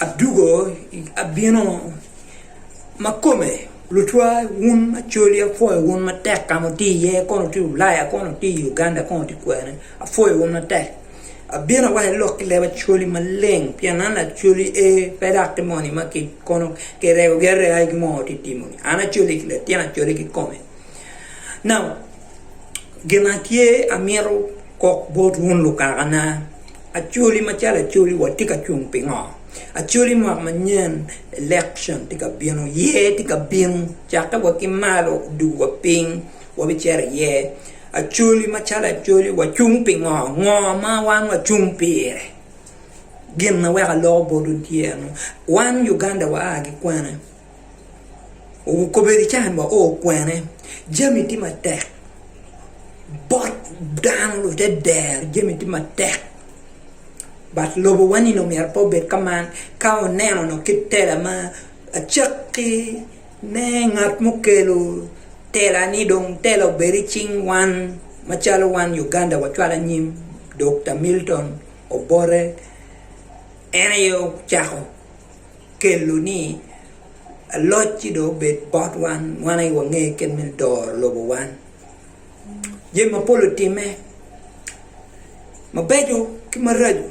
Adugo abino ma kome lutwa wun Acholi apwoyo wun matek ka ma wutye iye kono wutye Ulaya kono wutye i Uganda kono wutye kwene apwoyo wun matek abino awaco lok ki leb Acholi maleng pien an Acholi ee pe dok ki moni ma kono kiregogi arega ki ngo tye timo-ni an Acholi latin Acholi kikome now gin ma tye amito kok bot wun lukakana. Acholi macalo acholi watye ka cung pingo? Acholi mwaka manyen election tye ka bino yer tye ka bino cakke wa ki malo odwogo wa piny wabicito iye acholi macalo acholi wacung pingo? Ngo ma wan wacung pire? Gin ma weko aloko botwu tye eno wan Uganda wa a ki kwene? Kobedi can wa o kwene? Jami tye matek. Bot dano lute dero jami tye matek but lobowa ni myero pe obed ka man ka oneno nongo kit tela ma acakki ne ngat mukelo tela ni dong tela obed i cing wan macalo wan Uganda wacwalo anyim Dokta Milton Obote en aye ocako kelo ni Aloc ci dong obed bot wan, wan aye wange kit me doro lobo wan. Jami mapol otimme, mabeco ki maraco.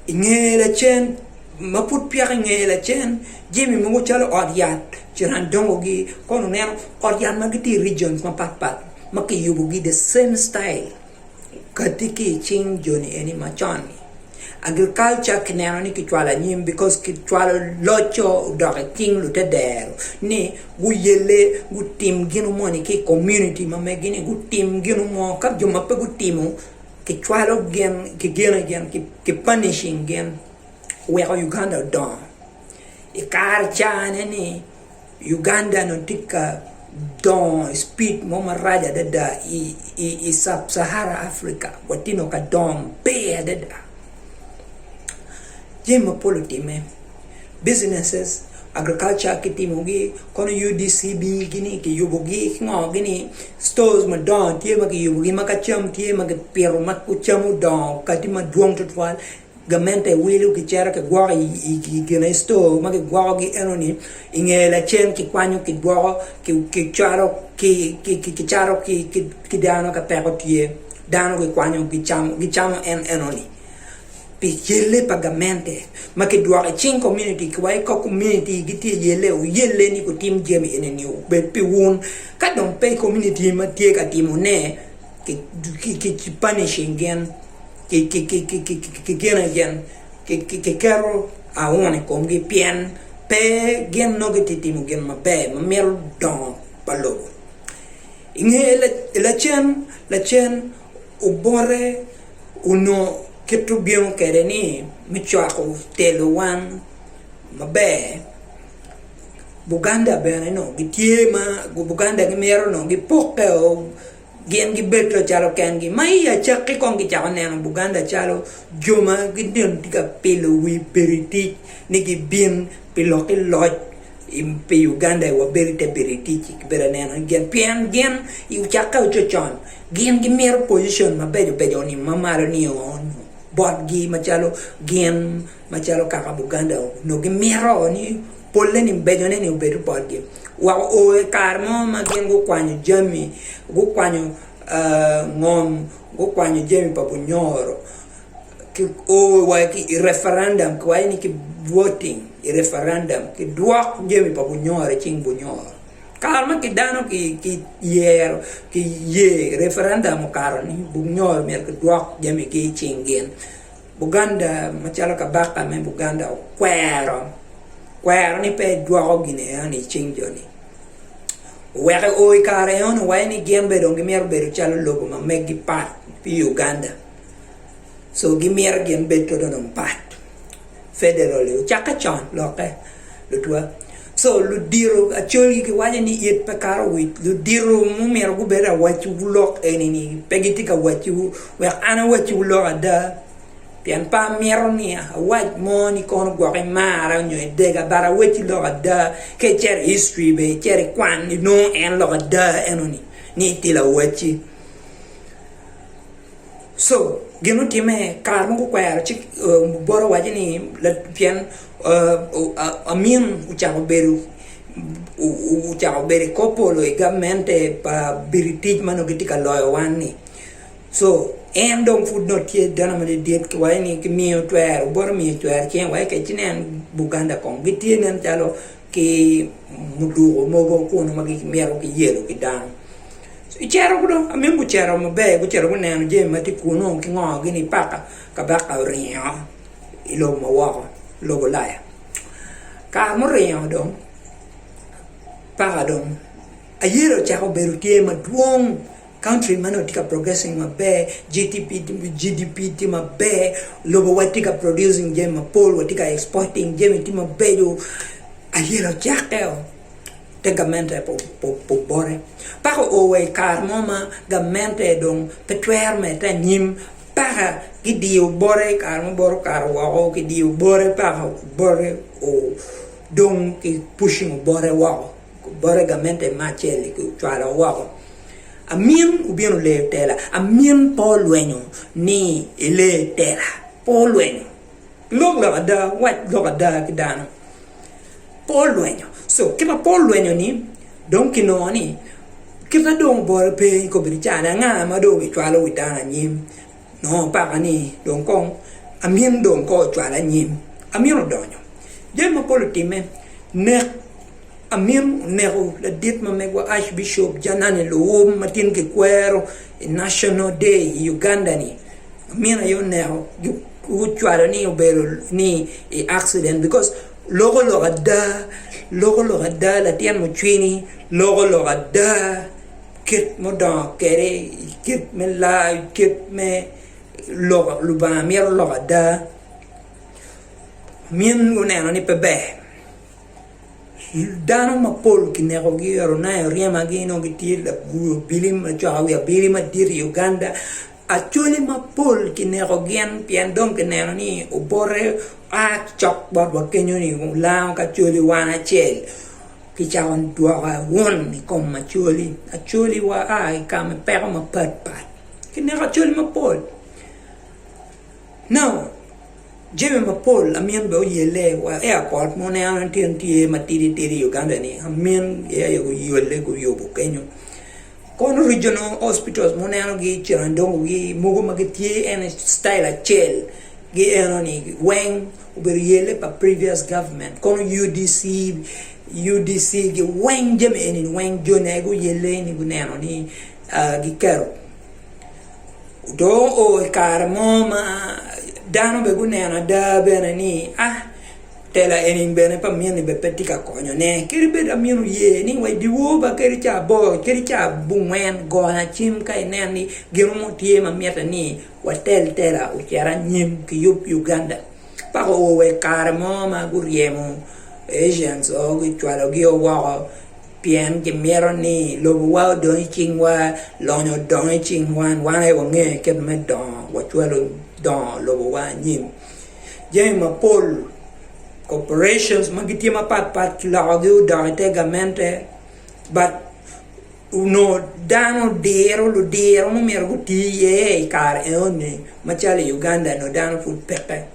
I nge lacen, ma pud peya i nge lacen, jami mogo calo ot yat ciran dongogi kono ineno ot yat ma gitye i regions mapatpat ma kiyubogi the same style. Kati ki i cing joni eni macon-ni, agriculture kineno ni kicwalo anyim because kicwalo loc-co odok i cing lutedero ni guyelle gutim gin moni ki i community ma megi-ni gutim gin mo ka jo ma pe gutimo kicwalo gin ki gine gin ki punishing gin oweko Uganda odongo i kare cane ni Uganda onongo tye ka dongo i cipid mo marac adada i Sub Sahara Africa watye nongo ka dongo maber adada. Jami mapol otimme, businesses, agriculture kitimogi kono UDCB gini kiyubogi ki ngo gini stores madongo tye ma kiyubogi ma ka cam tye ma kipito ma cam odongo kadi madwong tutwal. Gamente wilo gicito gigwoko i gine store ma gigwokogi enoni i nge lacen kikwanyo kidwoko kicwalo kicato ki dano ka peko tye dano gikwanyo gicamo en enoni pi yelle pa gamente ma kidwoko i cing komuniti ki wa ka komuniti gitye yelle oyelle ni gutim jami enini obed pi wun ka dong pe komuniti ma tye ka timone ki punishing gin. Kiketo aun i komgi pien pe gin nongo gitye ka timo gin maber ma mito dongo pa lobo. I nge lacen, lacen obote onongo kit obino kwede ni me cwako telo wan maber, Buganda bene nongo gitye ma Buganda gimito nongo gipokke o. Gin gibedo calo kengi. Ma i acakki kong kicako neno Buganda calo jo ma gitye ka pilo wi Biritic ni gibin pi lok ki loc pi Uganda wabedo i te Biritic kibedo ka neno gin pien gin i ocakke ococon gin gimito pocicon mabeco beco ni ma malo nio botgi macalo gin macalo kaka Buganda onongo gimito ni polle ni becone ni obedo botgi. Wek oo i kare mo ma gin gukwanyo jami, gukwanyo ngom, gukwanyo jami pa Bunyoro, ki o wa ki i referendum kiwaco ni ki voting i referendum kidwok jami pa Bunyoro i cing Bunyoro. Kare ma ki dano ki yero ki ye referendum okato ni Bunyoro myero kidwok jamigi i cing gin. Buganda macalo kabaka me Buganda okwero kwero ni pe edwoko gin enoni i cing joni oweko o i kare enoni owaco ni gin bene dong gimito bedo calo lobo ma megi pat pi Uganda so gimito gin bed to dong pat federally ocakke con lokke lutwa so ludito Acholi giwaco ni it pe kato wic ludito mumito gubed awacciwu lok eni-ni pe gitye ka wacciwu wek an awacciwu lok ada pien pe amito ni awac mo ni kono gwok imara nyo idega but awacci lok ada ka icito i history bene icito ikwan inongo en lok ada enoni ni itye lawacci so. Gin otimme kare ma gukwero ci Obote owaco ni pien Amin ocako bedo ocako bedo i kor polo i gamente pa Biritic ma nongo gitye ka loyo wan-ni. Co en dong pud nongo tye dano madidit kiwaco ni kimiyo twero Obote omiyo twero cinge wek ci nen Buganda kong gitye nen calo ki muduko mogo kunu ma gimito giyelo ki dano. Icito dong amito gucito maber gucito guneno jami ma tye kunu ki ngo gini paka kabaka oringo i lobo ma woko lobo Ulaya kare muringo dong paka dong ayelo ocako bedo tye madwong country ma nongo tye ka progressing maber GDP tye maber lobowa tye ka producing jami mapol watye ka exporting jami tye mabeco ayelo ocakkeo. te gamente bote. Paka oo wa i kare mo ma gamente dong pe twero medde anyim paka gidiyo bote i kare ma bote okato woko kidiyo bote paka bote dong ki pushing bote woko bote gamente me acel-li kicwalo woko. Amin obino oleyo tela amin pe olwenyo ni ele tela pe olwenyo lok lok ada wac lok ada ki dano. Pe olwenyo. So, kit ma pe olwenyo-ni, dong kinongo ni kite dong bote pe i kobedo cani anga ma dong obicwalo wi dano anyim? Nongo paka ni dong kong amin dong kong ocwale anyim. Amin odonyo. Jami mapol otimme. Nek amin oneko ladit ma megwa Archbishop Janani Luwum ma tin kikwero i National Day i Uganda-ni. Amin aye oneko gucwalo ni obedo ni i accident because loko lok ada loko lok ada latin mucwini loko lok ada kit mudongo kwede kit me lar kit me lok Lubanga mito lok ada min guneno ni pe ber dano mapol kinekogi Ronai Oryema-gi nongo gitye lagur abili macok wi abili madit i Uganda. Acholi mapol kineko gin pien dong kineno ni obote a cok botwa kenyo ni olango ki acholi wan acel kicako dwoko awun i kom acholi acholi wa a i ka ma peko mapatpat kineko acholi mapol now jami mapol amin bene oyelle wa airport ma wuneno ni tin tye matidi tidi i Uganda ni amin aye guyelle guyubo kenyo. Kono regional hospitals ma wunenogi i Cirandongo-gi mogo ma gitye en style acel gi eno-ni weng obedo yelle pa previous government kono UDC, UDC gi weng jami eni weng joni aye guyelle ni guneno ni giketo dong oo i kare mo ma dano bene guneno ada bene ni ah Tela eni bene pa mini bene pe tye ka konyo ne kadi bed amyero oye ni wa dyewor ba kadi ca aboro kadi ca abongwen gona cim ka inen ni gin mo tye ma mitte ni watel tela ocit anyim ki yub Uganda paka oo wa i kare mo ma guryemo Asians o gicwalo gi o woko pien gimito ni lobo wa odong i cingwa lonyo odong i cingwa wan aye wange kit me dongo wacwalo dongo lobo wa anyim. Jami mapol, corporations ma gitye mapat pat kilokogi odok i te gamente but onongo dano diro ludiro ma myero guti iye i kare enoni macalo i Uganda onongo dano pud peke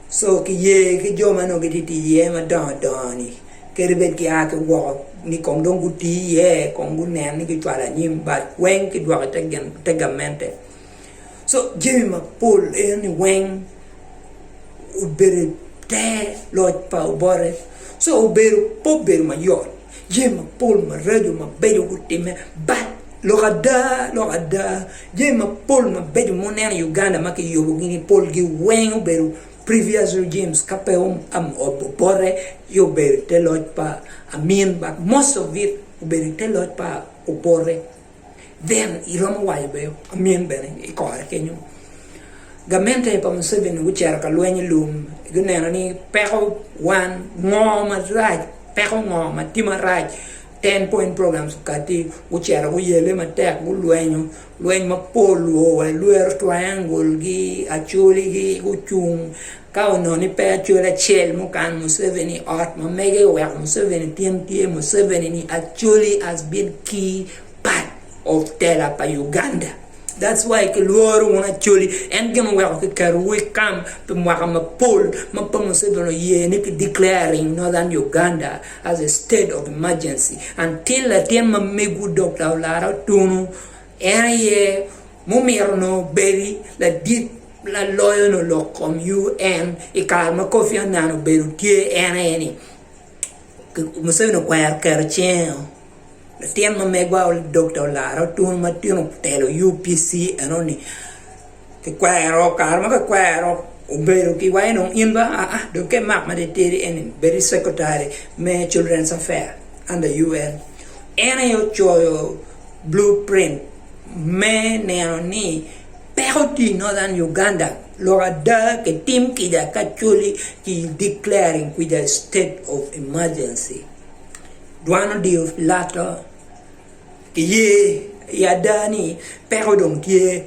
so kiye ki jo ma onongo gitye ka tic iye madongo dongo ni kadi bed gia ki woko ni kong dong guti iye kong gunen ni gicwalo anyim but weng kidwoko i te gamente. So jami mapol eni weng obedo i te loc pa Obote. So obedo pe obedo mayot jami mapol maraco mabeco gutimme but lok ada lok ada jami mapol mabeco ma wuneno i Uganda ma kiyubogi ni polgi weng obedo previous regimes ka pe Obote ci obedo i te loc pa Amin but most of it obedo i te loc pa Obote. Then iromo waco bene amin bene i kore kenyo. Gamente pa Museveni gucito ka lweny i lum guneno ni peko wan ngo marac peko ngo ma tye marac ten point programs okati gucito guyelle matek gulwenyo lweny mapol o wa lwero triangle gi acholi gi gucung ka onongo ni pe acholi acel mukano Museveni i ot ma mege oweko Museveni tin tye Museveni ni acholi has been key part of tela pa Uganda. That's why kilworo wun Acholi. En gin oweko kiketowu i camp pi mwaka mapol ma pe Museveni oye ni ki declaring Northern Uganda as a state of emergency until latin ma megwu Dokta Olara Otunu en aye mumito nongo obedi ladit laloyo nongo lok kom UN i kare ma Kofi Annan obedo tye en aye ni Museveni okwero keto cinge Latin ma megwa Dokta Olara Otunu ma tye otelo UPC enoni kikwero kare ma kikwero obedo ki waci dong in ba aa dong ka imak matitidi eni bed i secretary me children's affair under UN en aye ocoyo blue print me neno ni peko tye i Northern Uganda lok ada kitim kica ka coli ki declaring kwija state of emergency. Dwan odiyo Pilato ki ye i ada ni peko dong tye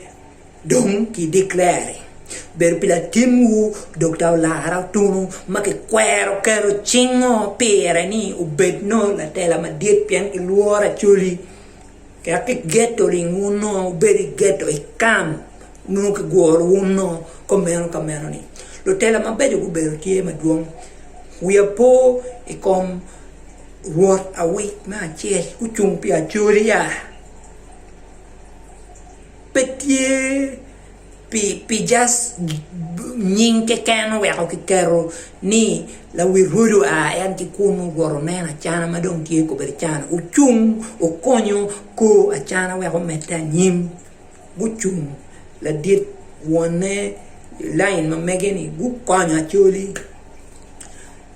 dong ki declare bedo pi latinwu Dokta Olara Otunu ma kikwero keto cingo pire ni obed nongo latela madit pien kilworo Acholi kek ki geto ringwu nongo wubed i geto i kam nongo kiguro wun nongo komeno ka meno ni lutela mabeco gubedo tye madwong wiya po i kom Rwot awic me acel gucung pi Acholi ya pe tye pi just nying keken oweko kiketo ni lawi rwodi oa en ki kunu Rwot oneno acana ma dong tye kobedi cana ocung okonyo kor acana wek omedde anyim gucung ladit wonne lain ma mege-ni gukonyo Acholi.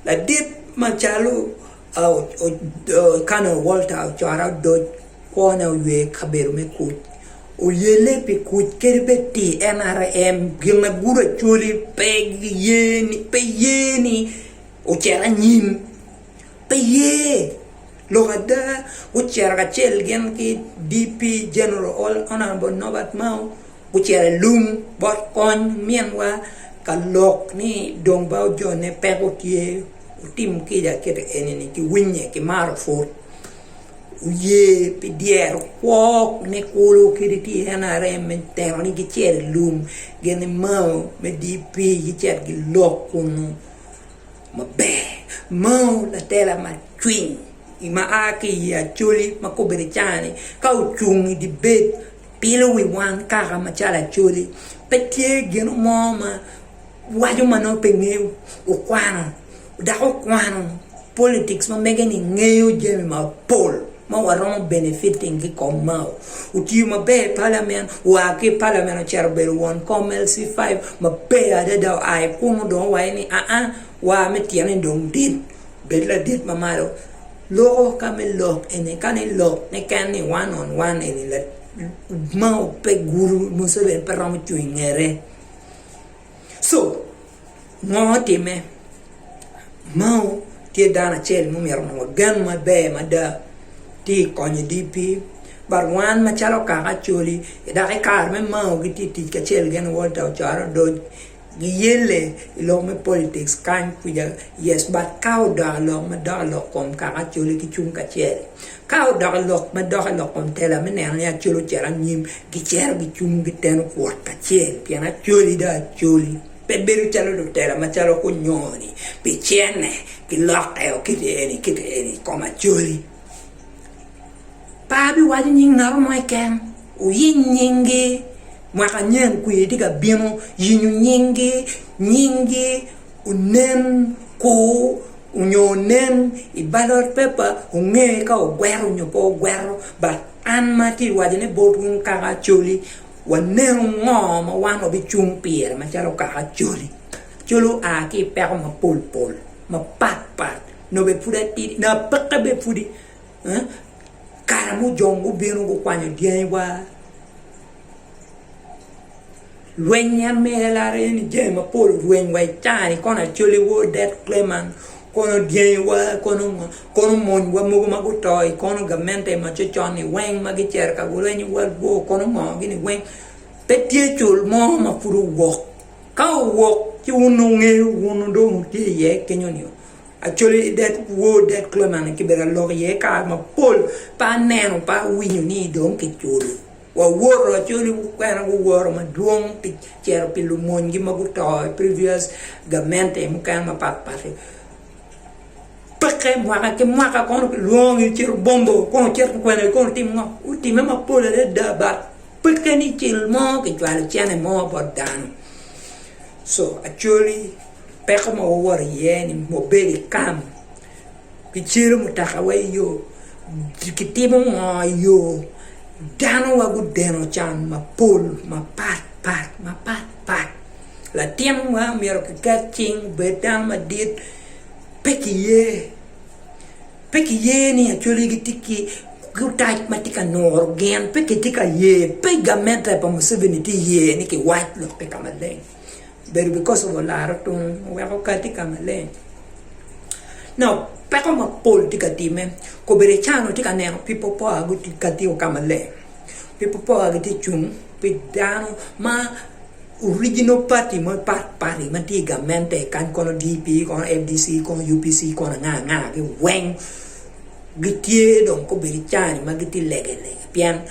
Ladit macalo Colonel Walter Ocora Odoc kwone oywe i kabedo me kuc oyelle pi kuc kadi bed ti NRM gin ma gudo Acholi pe ye ni ocit anyim pe ye lok ada gucito kacel gin ki DP General Honourable Norbert Mao Gucito i lum bot kony minwa ka lok ni dong ba ojone peko tye wutim kica kit eni-ni ki winye ki maro put. Oye pi dyero kwo ni kulu kadi tye NRM me teno ni gicito i lum gin i Mao me DP gicit gilok kunu maber. Mao latela ma cwiny ma a ki i Acholi ma kobedi cani ka ocung i debate Pilo wi wan kaka macalo Acholi pe tye gin mo ma waco ma nongo pe ngeyo okwano dok okwano politics ma mege ni ngeyo jami mapol ma waromo benefiting ki kom mao. Otiyo maber i parliament oa ki i parliament ocito obedo won kom LC5 maber adada oa i kunu dong owaco ni aa wa me tyene dong dit bed ladit ma malo. Loko ka me lok eni ka ni lok keken ni one on one eni ma pe gudo Museveni pe romo cung i ngete so ngo otime Mao tye dano acel ma omyero onongo wagen maber mada tye i konyo DP but wan macalo kaka Acholi dok i kare me Mao gitye tic kacel gin Walter Ocoro Odoc Giyelle i lok me politics kany kwica yes but ka odok i lok ma dok i lok kom kaka Acholi ki cung kacel ka odok i lok ma dok i lok kom tela me neno ni Acholi ocito anyim gicito gicung giteno kwot kacel pien Acholi dong Acholi pe bedo calo lutela macalo kunyoni pi cene ki lokke o kiti eni kiti eni i kom Acholi. Pe abiwaco nying ngat mo keken, wuyiny nyinggi, mwaka nyen kwir tye ka bino, yinyo nyinggi, nyinggi onen kur nyo onen i ballot paper wunge ka wugweto nyo pe wugweto but an ma atye ka wacone botwu kaka Acholi wanenu ngo ma wan wabicung pire macalo kaka Acholi. Acholi oa ki i peko mapol pol mapat pat nyo bene pud atidi nyo apeke bene pudi. Kare mujong gubino gukwanyo dyangiwa, lweny en mere lare ni jami mapol orweny wa i caa-ni kono Acholi wor det Cleman kono dyangiwa kono ngo kono monywa mogo ma guto i kono gamente ma cocon-ni weng ma gicito ka lweny i world war kono ngo gini weng pe tye cul mo ma pud owok ka owok ci wun wungeyo wun dong wutye iye kenyo-ni. Actually that word that cleman kibedo ka lok iye kare mapol pe aneno pe awinyo ni dong kiculo. Wawoto Acholi mukene guwoto madwong pi cito pi lumonygi ma guto i previous gamente mukene mapat pat-ti. Peke mwaka ki mwaka kono kilwongogi cito bombo kono ocito kwene kono otim ngo otime mapol adada but peke ni cel mo kicwalo cene mo bot dano. So Acholi peko ma wawoto iye ni wabedo i kam kicelo mutoka wa i yo kitimo ngo i yo dano wa gudeno can mapol mapat pat mapat pat latinwa myero kiket cing obed dano madit Pe kiye. Pe kiye ni Acholi gitye ki otac ma tye ka nuro gin. Pe kitye ka ye. Pe gamente pa Museveni tye ye ni kiwac lok-ki ka maleng. Obedo because of olaro tung oweko okati ka maleng. Now, peko mapol tye ka timme. Kobedo icano tye ka neno people power gutye ka tio ka maleng. People power gitye cung pi dano ma Original party mo pat party ma tye i gamente kany kono DP kono FDC kono UPC kono anga anga gi weng gitye dong gubedo i caa ni ma gitye lege lege pien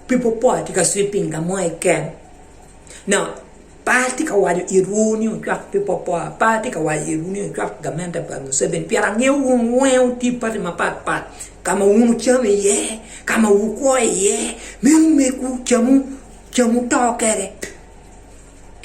people power tye ka sweeping ka mo keken now pe atye ka waco itwu ni wucwak people power pe atye ka waco itwu ni wucwak gamente pa Museveni pien angeyo wun weng wutye i party mapat pat ka ma wun wucamo iye ka ma wukwo iye meno megwu camwu Cam oto kwede.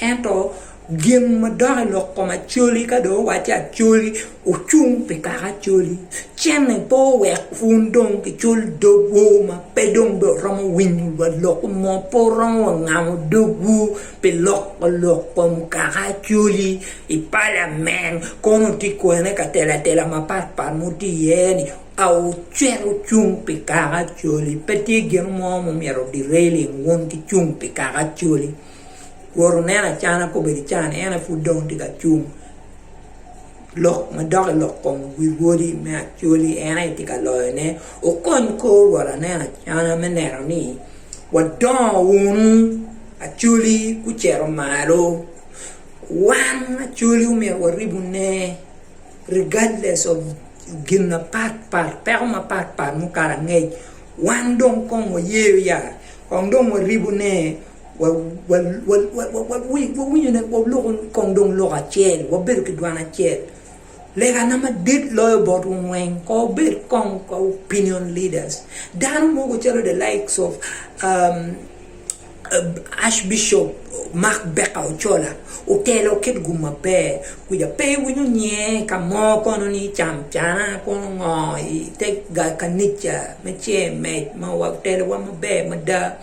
Ento gin ma dok i lok kom Acholi ka dong owacci Acholi ocung pi kaka Acholi, cente pe owek wun dong kicul dogwu ma pe dong bene wuromo winyo wa lokwu mo, pe wuromo wa ngamo dogwu pi loko lok kom kaka Acholi i palamen kono wutye kwene ka telo atela mapatpat ma wutye iye-ni. A Wucit wucung pi kaka Acholi. Pe tye gin mo ma myero odirailing wun ki cung pi kaka Acholi. Rwot oneno acana kobedo i caa-ni en aye pud dong tye ka cung. Lok ma dok i lok kom wi rwodi me Acholi en aye tye ka loyone. Wukony kor Rwot aneno acana me neno ni wadongo wunu Acholi gucito malo. Wan Acholi omyero waribune. Regardless of gin mapat pat, peko mapat pat mukato angec, wan dong kong wayeyo ya, kong dong waribo ne, wawinyo ne, waloko kong dong lok acel, wabedo ki dwan acel. Legana madit loyo bot wun weng, kong wubed kong ka opinion leaders. Dano mogo calo the likes of Archbishop Mark Becker Ochola otelo kit gum maber kwica pe iwinyo nyer ka mo kono ni cam cana kono ngo i te kanica me cemec ma otelowa maber mada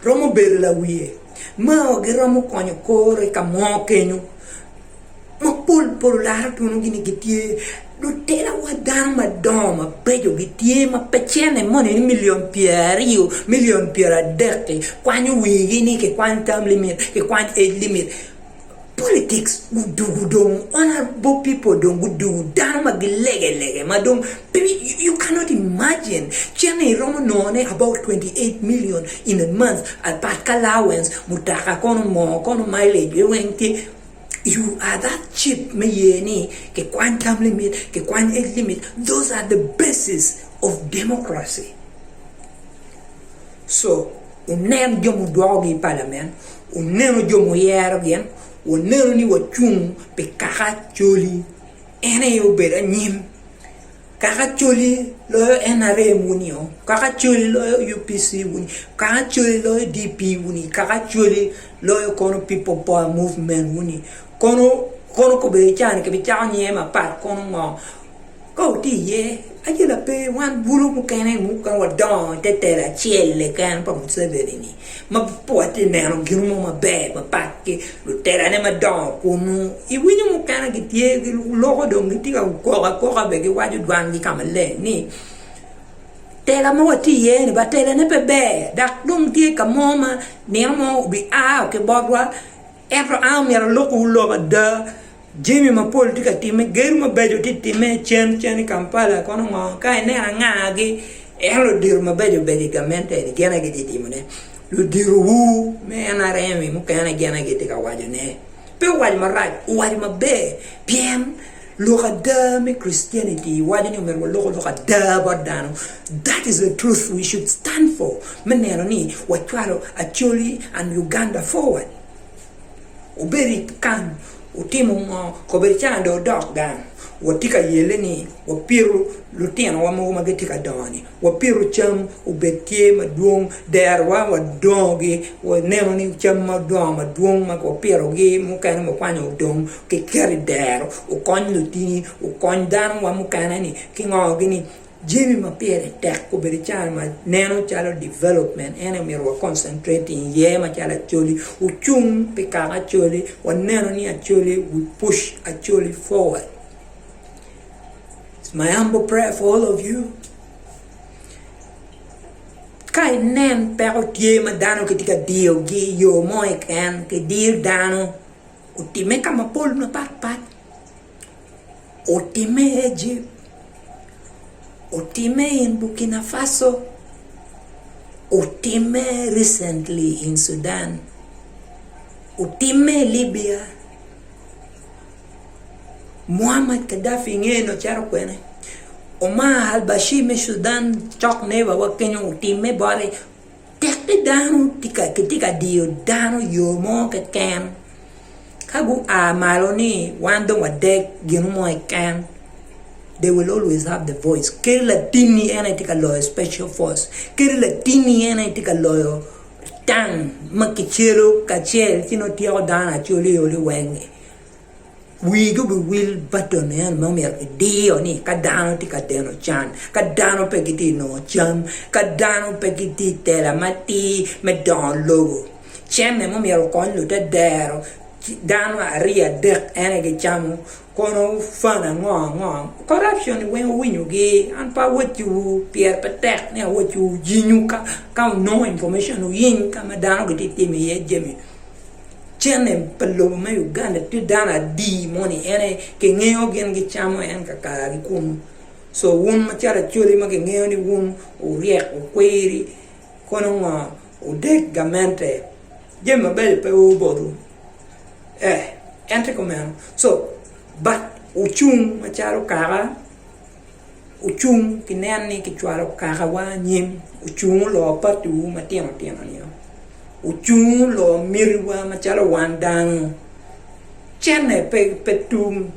romo bedo lawiye ma giromo konyo kore ka mo kenyo. Mapol pol olaro tunogi ni gitye lutela wa dano madongo mabeco gitye ma pe cene moni ni milion pyeraryo milion pyeradek-ki kwanyo wigi ni kikwany term limit kikwany age limit politics odugo dong honourable people dong gudugo dano ma gilege lege ma dong pe you cannot imagine cene iromo nongone about 28 million in a month apart ki allowance mutoka kono moo kono mileage weng tye You are that cheap me ye ni kikwany term limit, kikwany age limit, those are the basis of democracy. So wunen jo mudwokogi i palament, wunenu jo muyero gin, wunenu ni wacung pi kaka Acholi, en aye obedo anyim. Kaka Acholi loyo NRM wunio, kaka Acholi loyo UPC wuni, kaka Acholi loyo DP wuni, kaka Acholi loyo kono People Power Movement wuni, kono kono kobedo cani kibicako nyinge mapat kono ngo ka wutye iye acel ape wan bulu mukene mukene wadongo ite telo acel keken pa Museveni ni ma pe watye neno gin mo maber mapat ki lutelane madongo kunu iwinyo mukene gitye giloko dong gitye ka kok akoka bene giwaco dwangi ka maleng ni tela ma watye iye ni ba telane pe ber dok dong tye ka mo ma nino mo obi a ki botwa ento an omyero alokwu lok ada jami mapol tye ka timme gedo mabeco tye ka timme cen cen i Kampala kono ngo ka ineno angagi ento ludito mabeco beco i gamente eni gin aye gitye ka timone luditowu me NRM mukene gin aye gitye ka wacone pe owaco marac owaco maber pien. Lok ada me Christianity waco ni omyero waloko lok ada bot dano. That is the truth we should stand for me neno ni wacwalo Acholi and Uganda forward. Wubedo i kany wutimo ngo? Kobedo caa dong wudok gang. Watye ka yelle ni wapito lutinowa mogo ma gitye ka dongo-ni. Wapito cam obed tye madwong, derowa wadongogi, waneno ni cam ma odongo madwong ma wapitogi mukene wakwanyo odong kiketo i dero okony lutini, okony danowa mukene-ni ki ngogi-ni. Jami ma pire tek obedo calo ma neno calo development en aye myero wa concentrate iye macalo Acholi, wucung pi kaka Acholi, waneno ni Acholi we push Acholi forward. It's my humble prayer for all of you. Ka inen peko tye ma dano gitye ka diyogi i yo mo keken, kidiyo dano otimme ka mapol mapat pat. Otimme i Ejipt, otimme in Burkina Faso, otimme recently in Sudan, otimme i Libya. Muammar Gaddafi inge ni ocito kwene? Omar al-Bashir me Sudan cok neighbor wa kenyo otimme bote. Tekki dano kitye ka diyo dano yo mo keken ka gua malo ni wan dong wadeg gin mo keken they will always have the voice kadi latinni en aye tye ka loyo special force kadi latinni en aye tye ka loyo tang ma kicelo kacel ci nongo tyeko dano acoli oli weng-ngi. Wigi obiwil baton eno ma omyero kidiyo ni ka dano tye ka deno can, ka dano pe gitye ka nongo cam, ka dano pe gitye i tela matir me dongo lobo, cente ma omyero okony lutedero dano aryo adek en aye gicamo kono fan ango ango corruption weng wuwinyogi an pe awacciwu pire pe tek ni awacciwu yinyu ka wunongo information wuyiny ka ma dano gitye ka timo iye jami. Cente pa lobo me Uganda tye dano adi moni en aye kingeyo gin gicamo en kakare kunu co wun macalo acholi ma kingeyo ni wun wuryek wukwiri kono ngo wudeg gamente jami mabeco pe o botwu ee en tye kumeno co but wucung macalo kaka Ocung ki nen ni kicwalo kakawa anyim, ocung oloo patiwu matino tino nio, ocung oloo mitiwa macalo wan dano. Cene pe pe tum,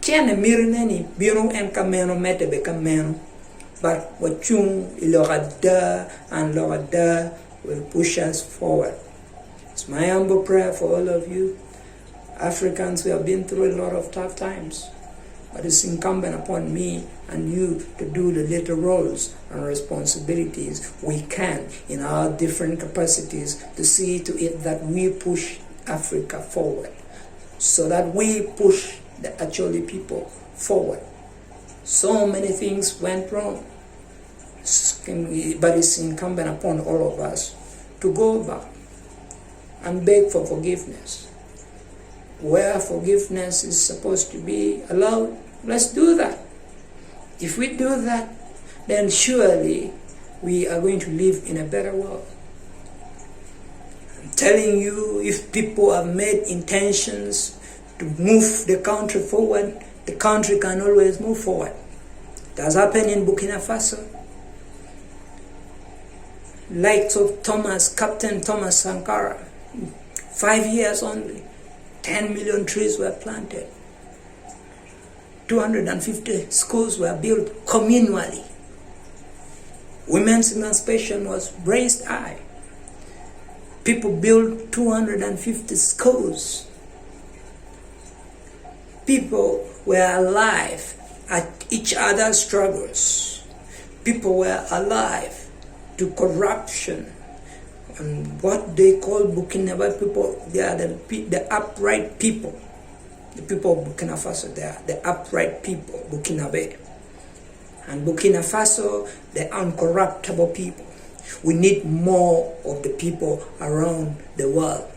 cene mitine ni bino en ka meno medde bene ka meno but wacung i lok ada and lok ada will push us forward. It's my humble prayer for all of you. Africans we have been through a lot of tough times but it's incumbent upon me and you to do the little roles and responsibilities we can in our different capacities to see to it that we push Africa forward so that we push the Acholi people forward. So many things went wrong but it's incumbent upon all of us to go back and beg for forgiveness. Where forgiveness is supposed to be allowed, let's do that. If we do that, then surely we are going to live in a better world. I'm telling you, if people have made intentions to move the country forward, the country can always move forward. It has happened in Burkina Faso. Likes of Thomas, Captain Thomas Sankara, 5 years only, 10 million trees were planted. 250 schools were built communally. Women's emancipation was raised high. People built 250 schools. People were alive at each other's struggles. People were alive to corruption and what they call Burkinabe people, they are the, the upright people. The people of Burkina Faso, they are the upright people, Burkinabe. And Burkina Faso, the uncorruptible people. We need more of the people around the world.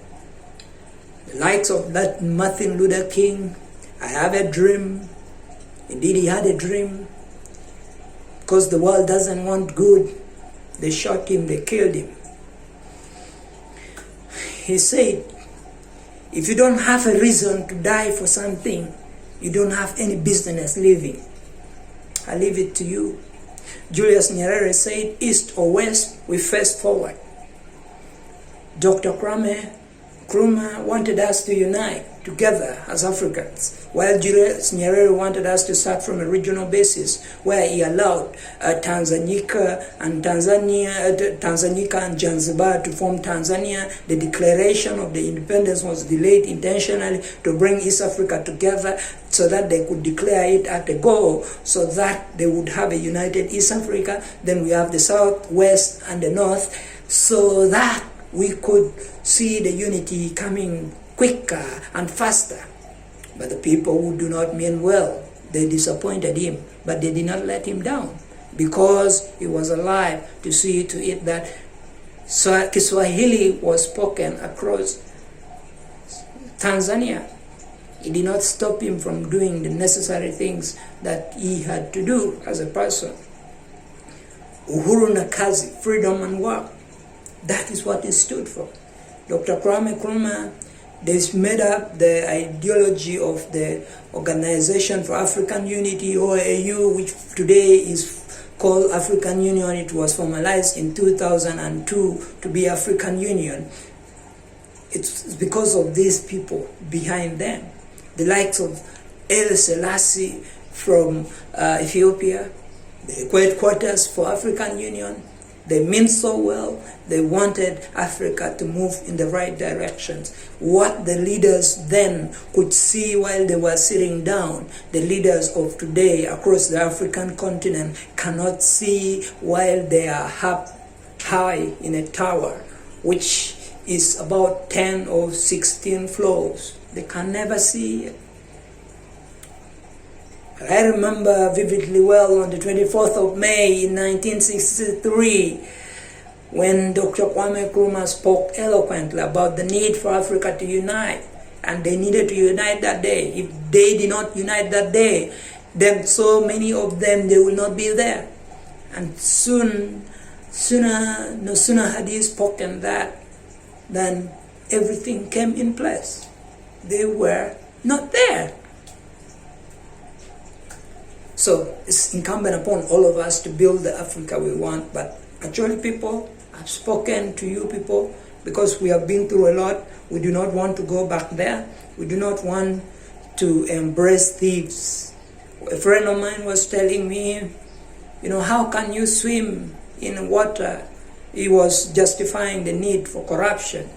The likes of that Martin Luther King, I have a dream. Indeed, he had a dream. Because the world doesn't want good. They shot him, they killed him. He said, if you don't have a reason to die for something, You don't have any business leaving. I leave it to you. Julius Nyerere said, East or West, we face forward. Dr. Kwame Nkrumah wanted us to unite together as Africans, while Julius Nyerere wanted us to start from a regional basis where he allowed uh, Tanganyika and Tanzania, uh, Tanganyika and Zanzibar to form Tanzania. The declaration of the independence was delayed intentionally to bring East Africa together so that they could declare it at a go, so that they would have a united East Africa. Then we have the South, West, and the North, so that we could see the unity coming quicker and faster. But the people who do not mean well, they disappointed him, but they did not let him down because he was alive to see to it that Kiswahili was spoken across Tanzania. It did not stop him from doing the necessary things that he had to do as a person. Uhuru na kazi, freedom and work. That is what he stood for. Dr. Kwame Nkrumah, they made up the ideology of the Organization for African Unity, OAU, which today is called African Union. It was formalized in 2002 to be African Union. It's because of these people behind them, the likes of Haile Selassie from uh, Ethiopia, the headquarters for African Union. They mean so well. They wanted Africa to move in the right directions. What the leaders then could see while they were sitting down, the leaders of today across the African continent cannot see while they are up high in a tower, which is about 10 or 16 floors. They can never see it. I remember vividly well on the 24th of May in 1963 when Dr. Kwame Nkrumah spoke eloquently about the need for Africa to unite. And they needed to unite that day. If they did not unite that day, then so many of them, they will not be there. And soon, sooner, no sooner had he spoken that than everything came in place. They were not there. So it's incumbent upon all of us to build the Africa we want. But actually, people, I've spoken to you people because we have been through a lot. We do not want to go back there. We do not want to embrace thieves. A friend of mine was telling me, you know, how can you swim in water? He was justifying the need for corruption.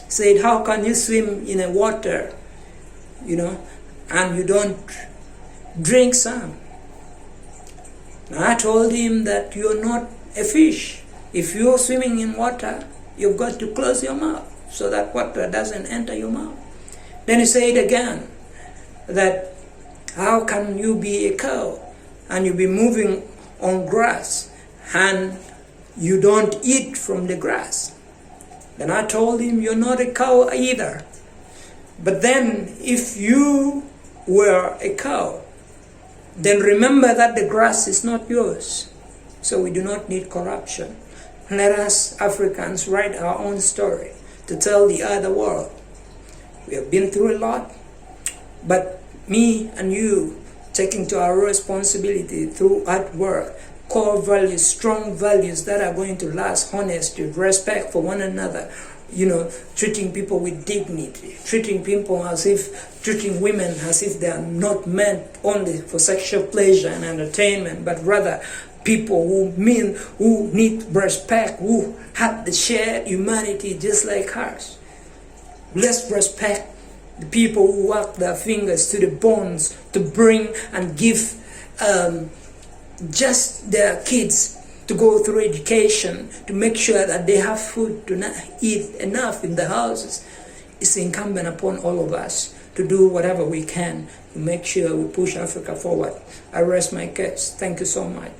He said, how can you swim in a water, you know, and you don't drink some? I told him that you're not a fish. If you're swimming in water, you've got to close your mouth so that water doesn't enter your mouth. Then he said again that how can you be a cow and you be moving on grass and you don't eat from the grass? Then I told him, You're not a cow either. But then, if you were a cow, then remember that the grass is not yours. So we do not need corruption. Let us Africans write our own story to tell the other world. We have been through a lot, but me and you taking to our responsibility through hard work, core values, strong values that are going to last, honesty, respect for one another, you know, treating people with dignity, treating people as if, treating women as if they are not meant only for sexual pleasure and entertainment, but rather people who mean, who need respect, who have the shared humanity just like ours. Let's respect the people who work their fingers to the bones to bring and give um, just their kids to go through education, to make sure that they have food to not eat enough in the houses. It's incumbent upon all of us to do whatever we can to make sure we push Africa forward. I rest my case. Thank you so much.